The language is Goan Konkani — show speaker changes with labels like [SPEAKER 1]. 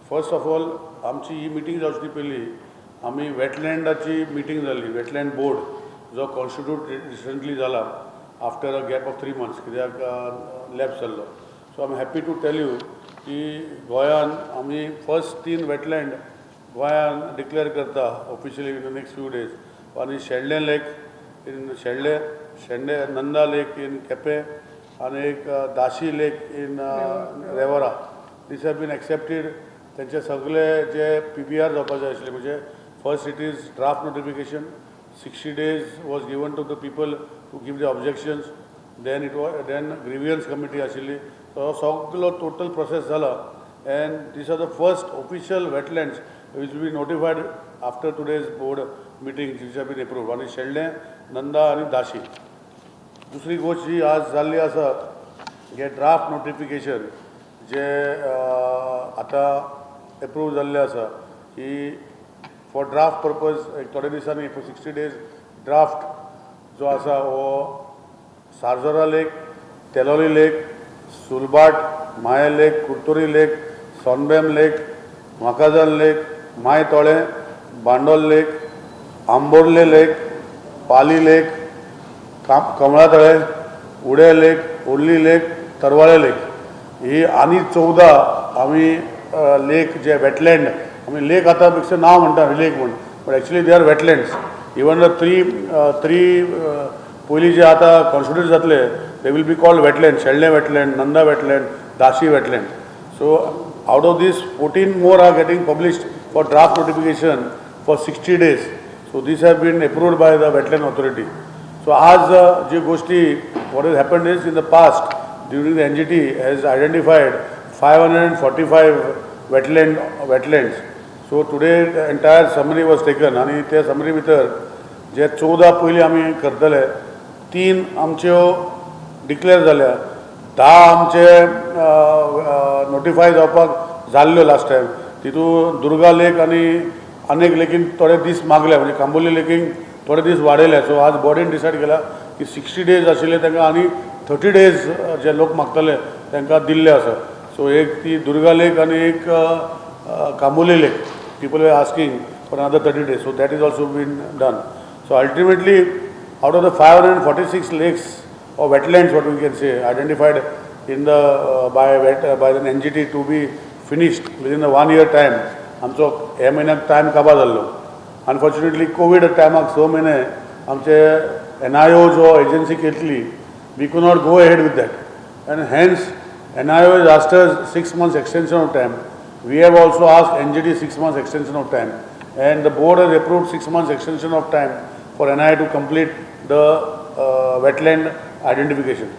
[SPEAKER 1] फर्स्ट ऑफ ऑल, आमची ही मिटींग जावची पयलीं आमी वेटलँडाची मिटींग जाल्ली. वेटलँड बोर्ड जो कॉन्स्टिट्यूट रिसंटली जाला after a gap of 3 months, कित्याक लॅप्स जाल्लो. So I am happy to tell you की गोंयान आमी फर्स्ट तीन वेटलँड गोंयान डिक्लेअर करता officially in the next few days. आनी Sheldem lake in Sheldem, Shende Nanda lake in Quepem आनी एक दाशी lake in Revora. This have been accepted. तेंचे सगळे जे पीपीआर जावपाचे आशिल्ले, म्हणजे first it is draft notification, 60 days was given to the people to give the objections, then it was then grievance committee आशिल्ली. तो सगलो टोटल प्रोसेस जाला and these are the first official wetlands which will be notified after today's board meeting, which have been approved. आनी शेल्डें, नंदा आनी दाशी. दुसरी गोश्ट जी आज जाल्ली आसा, हे ड्राफ्ट नोटिफिकेशन जे आतां एप्रूव जाल्ले आसा की फॉर ड्राफ्ट पर्पज एक थोडे दिसांनी फॉर 60 डेज ड्राफ्ट जो आसा हो सारजोरा लेक, तेलोली लेक, सुलभाट, माये लेक, कुर्तोरी लेक, सोनबेम लेक, म्हाकाजन लेक, माय तोळें, बांडोल लेक, आंबोर्ले लेक, पाली लेक, कमळातळें, उडे लेक, ओर्ली लेक, तरवाळे लेक, ही आनी 14 आमी लेक जे वेटलँड. आमी लेक आतां पेक्षा नांव म्हणटा लेक म्हण, but actually they are wetlands. Even the three पयलीं जे आतां कॉन्स्टिट्यूट जातले, they will be called wetland: Shelde wetland, Nanda wetland, Dashi wetland. So out of this, 14 more are getting published for draft notification for 60 days. So this have been approved by the wetland authority. So आज जी गोष्टी, what has happened is, in the past during the NGT has identified 545 wetlands. So today the entire summary was taken आनी त्या समरी भितर जे 14 पयलीं आमी करतले, तीन आमच्यो डिक्लेअर जाल्या, 10 आमचे नोटिफाय जावपाक जाल्ल्यो लास्ट टायम. तितून दुर्गा लेक आनी अनेक लेकीन थोडे दीस मागले, म्हणजे कांबोली लेकींक थोडे दीस वाडयले. सो आज बॉडीन डिसायड केला की 60 डेज आशिल्ले तांकां आनी 30 डेज जे लोक मागतले तांकां दिल्ले आसा. सो एक ती दुर्गा लेक आनी एक कांबोली lake, people were asking for another 30 days, so that is also been done. So ultimately, out of the 546 lakes or wetlands, what we can say, identified in the by wet, by the NGT to be finished within the one year time, आमचो हे म्हयन्याक टायम काबार जाल्लो. अनफॉर्च्युनेटली कोवीड टायमाक 6 म्हयने आमचे एनआयओ जो एजन्सी केतली, we could not go ahead with that and hence NIO has asked us 6 months extension of time. We have also asked NGT 6 months extension of time and the board has approved 6 months extension of time for NIA to complete the wetland identification.